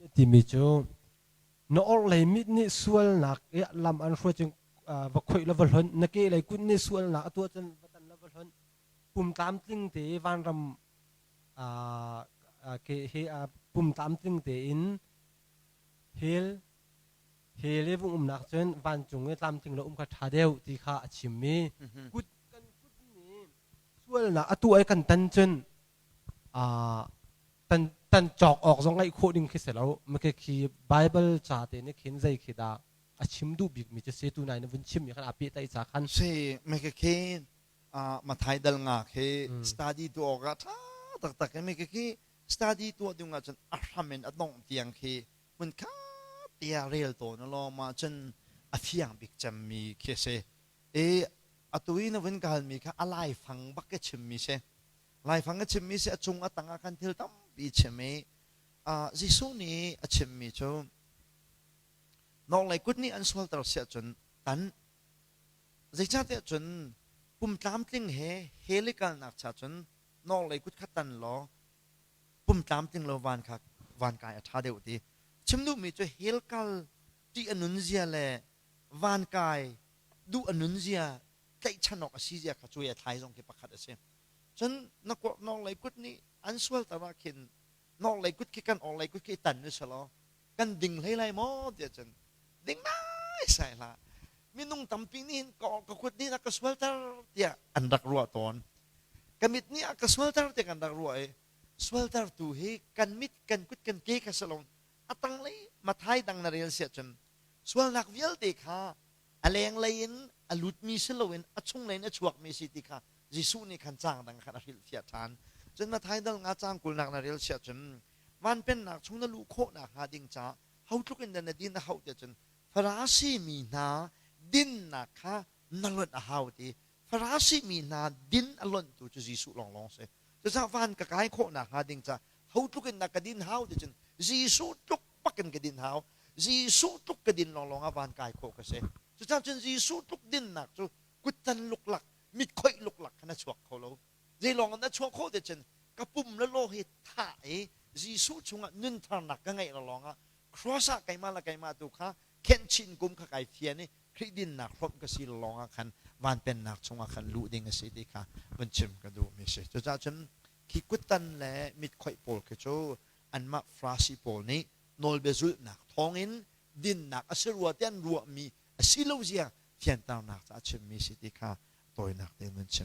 Timi cu na orhlei mit nih sualnak i lam an hruai cun va khoih la va hlonh, na kehlei kut nih sualnak a tuah cun va tan la va hlonh. Pum tlamtling te vanram ke he pum tlamtling tein hell hell i vung umnak cun vancung i tlamtling lo um kha ṭha deuh ti kha a chim i kut kan kut nih sualnak a tuah i kan tan cun tan tan cawk awk zong ngaih khawh ding khi si lo. Maka khi Bible ca te nih khin zei khi dah a chim duh bik mi cu si tu nai na vun chim mi khan a pehtaih ca khan. Si maka khi Mathai dal nga khi study tu awk ah ṭha taktak i maka khi study tuah ding ahcun a hram in a dongh tiang khi hmun khat tiah rel tawn law mah cun a fiang bik cemmi khi a si. I atu i na vun ka halmi kha a laifang bak ka chimmi si. Laifang a chimmi si a cung a tang ah khan thil tampi chim i Jesuh nih a chimmi cu nawlei kut nih an sualter si ahcun tan zeicahtiah cun pum tlamtling he hell i kalnak cha cun nawlei kut kha tan law pum tlamtling lo van kha van kai a ṭha deuh ti chim duhmi cu hell kal ṭih a nun zia le van kai duh a nun zia tlaihchan awk a si zia kha cuai a thlai zong khi pakhat a si. Cun na nawlei kut nih an sualter ah khin nawlei kut khi kan awlei kut khi tan u selaw kan ding hlei lai maw tiah cun ding nai sai hlah. Minung tampi nih hin ka ka kut nih a ka sualter tiah an rak ruah tawn. Ka mit nih a ka sualter tiah kan rak ruah i sualtertu hi kan mit kan kut kan ke kha si lo a tanglei Mathai dang na rel siah cun sualnak vialte kha a lenglei in a lutmi si loin a chunglei in a chuakmi si ti kha Jesuh nih khan caang dang khan a hrilhfiah ṭhan. Cun Mathai dal nga caang kulnak na rel siah cun van pennak chung na luh khawhnak hnga ding caah ho tluk in dah na din a hauh tiah cun Farasi mi hna dinnak kha na lonh a hau ti. Farasi mi hna din a lonhtu cu Jesuh lawnglawng si. Cucaah van ka kai khawhnak hnga ding caah ho tluk in dah ka din hau ti cun Jesuh tluk bak in ka din hau. Jesuh tluk ka din lawnglawng ah van kai khawh ka si. Cucaah cun Jesuh tluk dinnak cu kuttan luklak, mit khoih luklak khan a chuak kho lo. Zeilawng in a chuah khawh ti cun ka pum le law hi thah i Jesuh chungah nun tharnak ka ngeih lawng ah cross ah keimah le keimah tu kha khenh chin kum kha kai fian i Khrih dinnak hrawmh ka si lawng ah khan van pennak chungah khan luh ding a si ti kha vun chim ka duhmi si. Cucaah cun khi kuttan le mit khoih pawl khi cu anmah Farasi pawl nih nawlbia zulhnak thawngin dinnak a si rua ti an ruahmi a si lo zia fianternak caah chimmi si ti kha tawinak tein vun chim.